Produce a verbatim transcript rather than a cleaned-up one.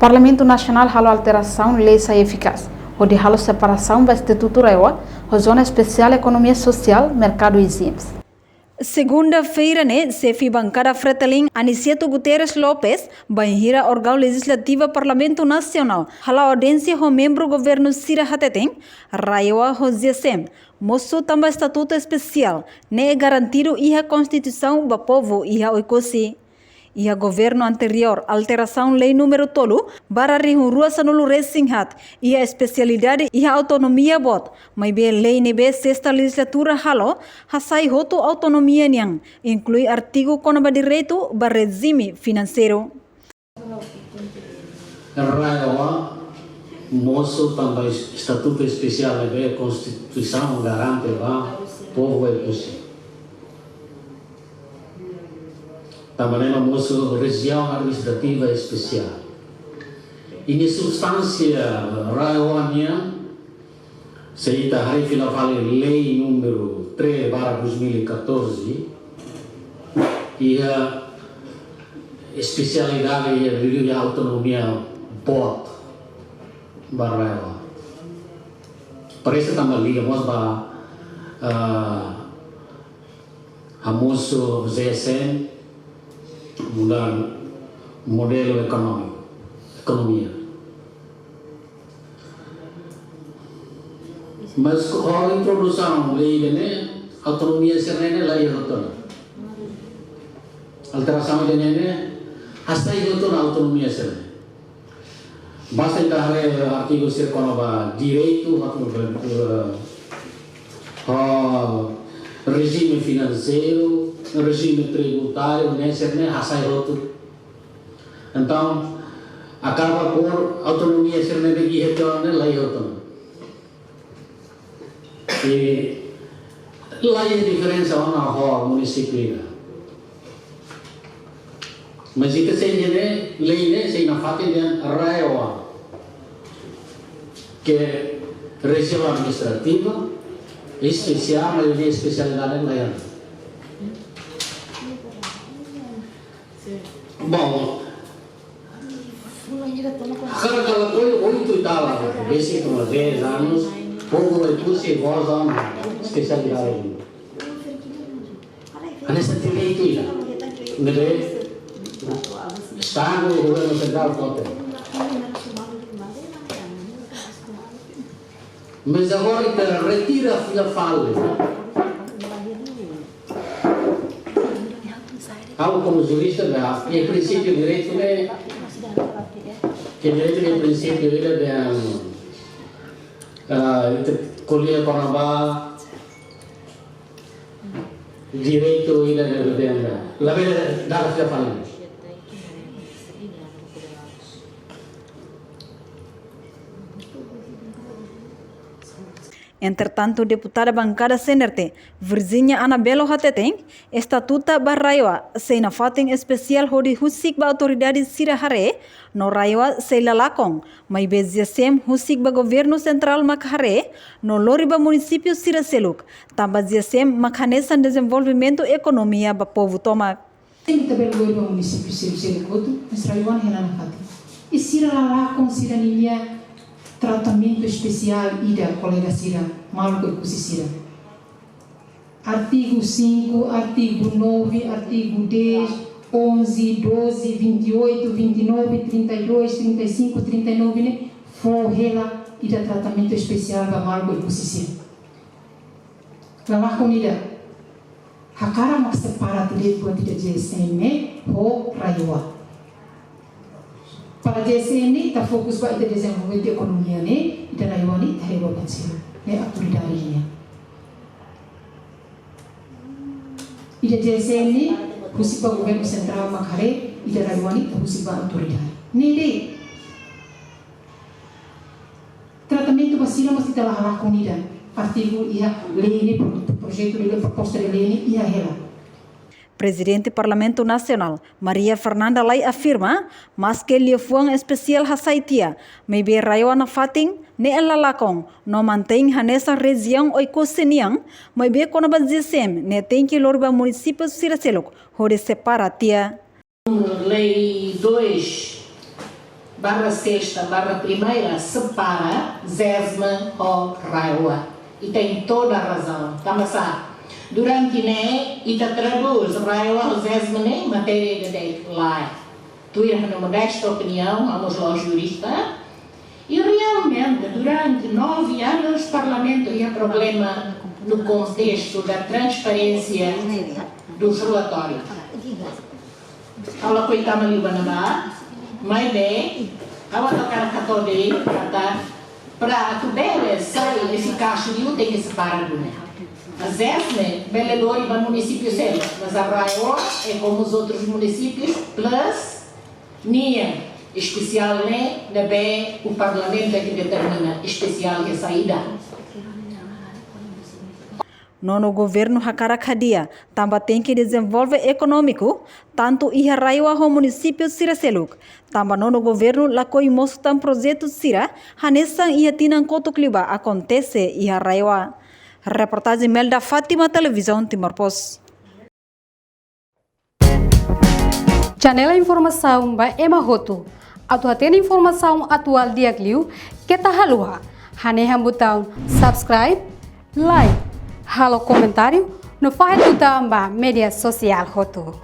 Parlamentu Nasionál halo alterasaun lei sai efikás, hodi halo separasaun ba Estatutu RAEOA ho Zona Espesiál Ekonomia Sosiál, Merkadu Izims. Segunda-feira ne'e, xefe bankada Fretilin, Aniceto Guterres Lopes, bainhira órgaun lejizlativa Parlamentu Nasionál hala'o audiénsia ho membru governu sira hateten, RAEOA ho ZEESM mosu tanba estatutu espesiál ne'e garantidu iha Konstituisaun ba povu iha Oekusi. Iha governu anteriór, alterasaun lei númeru tolu barra rihun rua sanulu-resin-haat iha espesialidade iha autonomia boot, maibé lei ne'ebé sesta lejizlatura halo hasai hotu autonomia nian, inklui artigu kona-ba direitu ba rejime finanseiru. RAEOA mosu tanba estatutu espesiál ne'ebé Konstituisaun garante ba povu Oekusi. Tanba ne'e mak mosu rejiaun administrativa espesiál. I nia substánsia RAEOA nian, se ita haree fila fali lei númeru três barra dois mil e catorze, iha espesialidade iha, iha autonomia boot ba RAEOA. Parese tanba liga mós ba, ah, hamosu ZEESM, muda modelu ekonómiku, ekonomia. Mas ho introdusaun lei ida-ne'e, autonomia sira-ne'e la iha hotu ona. Alterasaun ida-ne'e hasai hotu ona autonomia sira-ne'e. Basta ita haree artigu sira kona-ba direitu, haknu, eh, ho rejime finanseiru, rejime tributáriu, ne'e sira-ne'e hasai hotu. Entaun, akaba por autonomia sira-ne'e iha tiha ona, la iha hotu ona. I la iha diferensa ona ho munisípiu ida. Mas ita sei hatene, lei ne'e sei nafatin dehan RAEOA, ke rejiaun administrativa espesiál, maioria espesialidade la iha. Bom, hakarak ka lakohi, oito e tal, besik toma dez anos, povu Oekusi goza ona espesialidade. Hanesan direitu ida, ne'ebé Estadu, governu sentrál fó tiha. Mas agora ita retira fila fali. Ha'u komu jurista, ne'e, iha prinsípiu direitu ne'e, iha direitu ne'e prinsípiu ida dehan, ah, ita ko'alia kona-ba direitu ida dehan, labele dada fila fali. Entretantu, deputada bankada CNRT, Virginia Anabelo hateten, estatutu ba RAEOA sei nafatin espesiál hodi husik ba autoridade sira haree, no RAEOA sei la lakon, maibé ZEESM husik ba governu sentrál mak haree, no lori ba munisípiu sira seluk, tanba ZEESM mak hanesan dezenvolvimentu ekonomia ba povu tomak. Ita bele lori ba munisípiu sira seluk hotu, mas RAEOA ne'e hela nafatin. I sira la lakon sira-ninia tratamentu espesiál ida kolega sira, maluk Oekusi sira. Artigu cinco, artigu nove, artigu dez, onze, doze, vinte e oito, vinte e nove, trinta e dois, trinta e cinco, trinta e nove ne'e fó hela ida tratamentu espesiál ba maluk Oekusi sira. La lakon ida. Hakarak mak separa direitu buat ida ZEESM ne'e ho RAEOA. Para ZEESM ne'e ita fokus ba ita dezenvolvimentu ekonomia ne'e, ita RAEOA ne'e ita heba buat sira, ne'e autoridade nian. Ida ZEESM ne'e husik ba governu sentrál mak haree, ida RAEOA ne'e ita husik ba autoridade. Ne'e de'it. Tratamentu ba sira mós ita la halakon ida. Artigu iha lei ne'e, pro-, projetu de lei, proposta de lei ne'e iha hela. Prezidente Parlamentu Nasionál, Maria Fernanda Lay afirma, maske liafuan espesiál hasai tiha, maibé RAEOA nafatin ne'e la lakon, no mantein hanesan rejiaun Oekusi nian, maibé kona-ba ZEESM ne'e tenke lori ba munisípiu sira seluk hodi separa tiha. Lei dois, Barra Sesta, Barra Primeira, separa ZEESM ho RAEOA. E tem toda a razão. Tanba sá? Durante ne'e, ita traduz RAEOA ho ZEESM ne'e matéria ida de'it, lae. Tuir ha'u-nia modesta opiniaun, ha'u mós la'ós jurista. E realmente, durante nove anos, Parlamentu iha problema no contexto da transparência dos relatórios. Ha'u lakohi tama liu ba ne'ebá, maibé ha'u hakarak hato'o de'it katak, para atu bele sai efikás liu, tenke separa duni. ZEESM bele lori ba munisípiu seluk, mas RAEOA é como os outros municípios, plus nia espesiál ne'e, ne'ebé Parlamentu é que determina espesiál iha saida. Nono governu hakarak hadi'a, tanba tenke dezenvolve ekonómiku, tantu iha RAEOA ho munisípiu sira seluk. Tanba nono governu lakohi mosu tan projetu sira hanesan iha tinan kotuk liubá akontese iha RAEOA. Reportajen Melda Fátima, Televizaun Timor Post. Janela informasaun ba ema hotu. Atu hatene informasaun atuál di'ak liu, keta haluha hanehan butaun subscribe, like, halo komentáriu no fahe tutan ba média sosiál hotu.